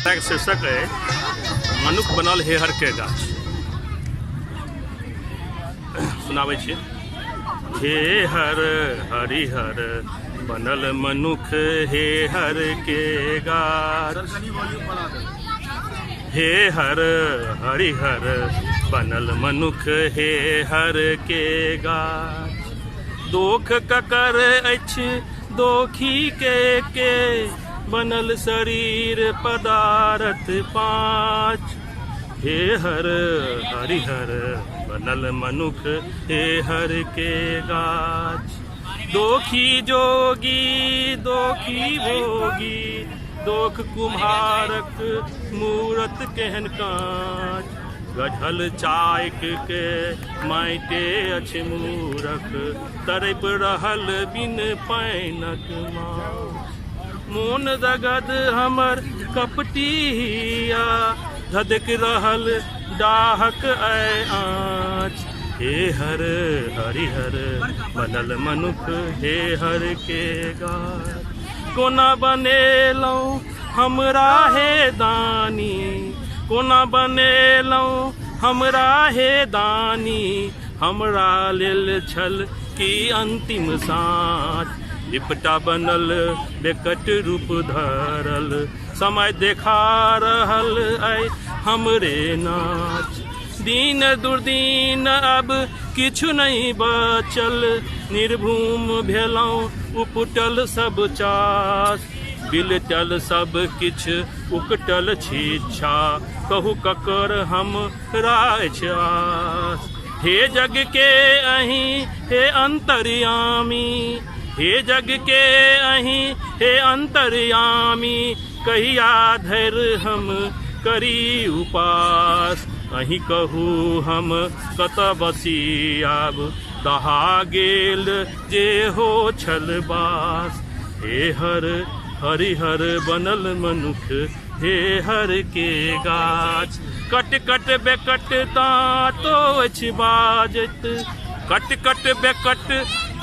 के शीर्षक अइ मनुख बनल हेहर के गाछ। सुनाबै छी। हे हर हरिहर बनल मनुख हे हर के गाछ, हे हर हरिहर बनल मनुख हे हर के गाछ। दोख ककर अछि दोखी के बनल शरीर पदारथ पाँच। हे हर हरिहर बनल मनुख हे हर के गाछ। दोखी जोगी दोखी भोगी दोख कुम्हारक मूरत केहन काँच। गढ़ल चाइक के माइटे अछि मूरख तड़प रहल बिन पानिक माछ। मोन दगद हमर कपटिया धधक रहल डाहक ऐ आँच। हे हर हरिहर बनल मनुख हे हर के गाछ। कोना बनेलहुँ हमरा हे दानी, कोना बनेलहुँ हमरा हे दानी, हमरा लेल छल की अंतिम साँच। लिपटा बनल बेकट रूप धरल समय देखा रहल ऐ हमरे नाच। दिन दुर्दिन अब किछु नहि बचल निर्भूम भेलहुँ उपटल सब चास। बिलटल सब किछु उकटल छिच्छा कहू ककर हम अछि आस। हे जग के अहीं हे अंतर्यामी, हे जग के अहीं हे अंतर्यामी, कहिया धरि हम करी उपास। अहीं कहू हम कतऽ बसी आब दहा गेल जे हो छल बास। हे हर हरिहर बनल मनुख हे हर के गाछ। कट कट बेकट दाँतो अछि बाजैत, कट कट बेकट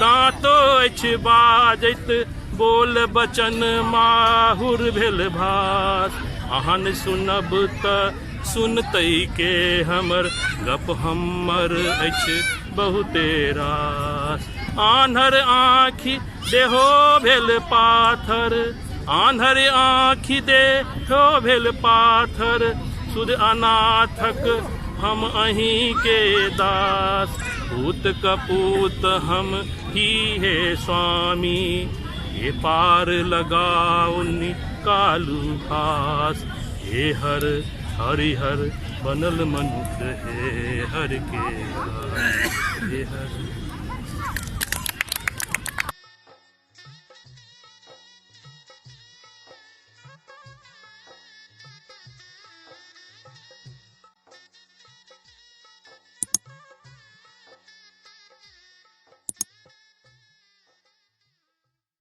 दाँतो अछि बाजैत, बोल बचन माहुर भेल भास। अहन सुनब तऽ सुनतै के हमर गप हमर अछि बहुते रास। आन्हर आँखि देहो भेल पाथर, आन्हर आँखि देहो भेल पाथर, सुध अनाथक हम अहीं के दास। पूत कपूत हम ही हे स्वामी, हे पार लगाउ निकालू फास। हे हर हरिहर बनल मनुख हे हर के, हे हर।